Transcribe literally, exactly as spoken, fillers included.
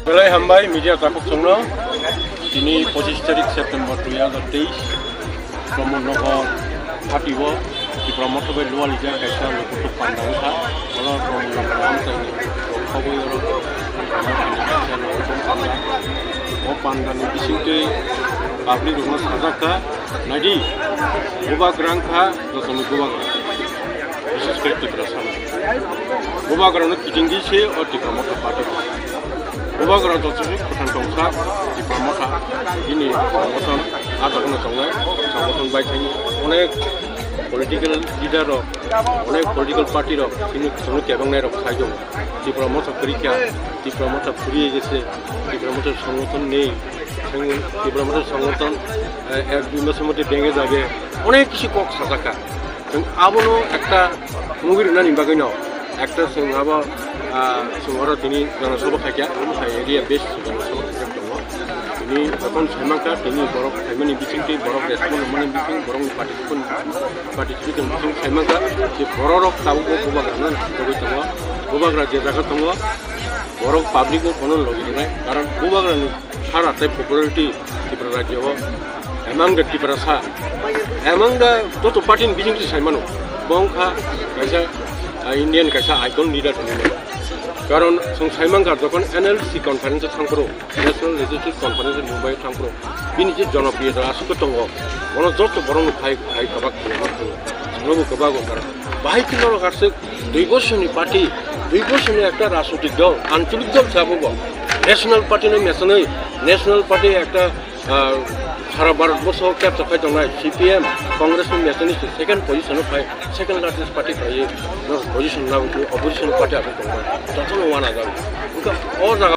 Belai hambai media takhuk chwngno. Tini pochis tarik September dui hazar teis, Brahmanagar hati o Tipra Motha bai lualijak kaisa lukutuk panda wngkha. Oro Brahmanagar amchaini rok khobwi oro Tipra Mothani kaisa lukutuk panda. O pandani bisingtwi public rokno sajak kha, naidi, bubagra wngkha jotoni bubagra. Bises khe Tiprasa. Bubagrano kitingdi se o Tipra Motha party. Bubagra joto se kwthang tongsa Tipra Motha. Bini songothon a jaga no tongnai, songothon bai thani onek political leader rok, onek political party rok, chini chwngno kebangnai rok sai tongo. Tipra Motha kwrwi kha, Tipra Motha phuriye gese, Tipra Motha songothon nei, Tipra Motha songothon, eh, ek dui mas moddhe benge jage, onek kisu kok sajak kha. Chwng abono ekta mugwi rwnani bagwino ekta chwng abo, ah, chwng oro tini Jana Sabha khaikha, omo hai area base Jana Sabha khaijak tongo. Tini jokhon saimankha, tini borok khaimani bisingtwi, borok respond rwmani bising, borokni participant, participation bising saimankha, je bororok tabukbo bubagrano nangkukgwi tongo, bubagra je jaga tongo, borok public bo bono logi rwnai, karon bubagrani sara tei popularity Tripura rajyo o, among the Tiprasa, among the joto party ni bising se saimano, bo wngkha kaisa, ah, Indian kaisa icon leader hinwi mano. Karon chwng saimankha jokhon N L C conference o thangphuru, National Legislative Conference o Mumbai o thangphuru, bini je jonopriyota aswk tongo, bono joto borokno phai, phai kwbak khuluma khaio, chwngnobo kwbak wngkha. Bahai khe norok aswk dui bosoni party, dui bosoni ekta rajnoitik dol, ancholik dol se abo bo. National party no mechanwi, national party ekta, ah, sara Bharat borso capture khai tongnai C P M, Congress ni mechanwi se second position o phai, second largest party phaiwi no position na opposition party aswk tongnai. Jotono wana jago. Wngkha o jaga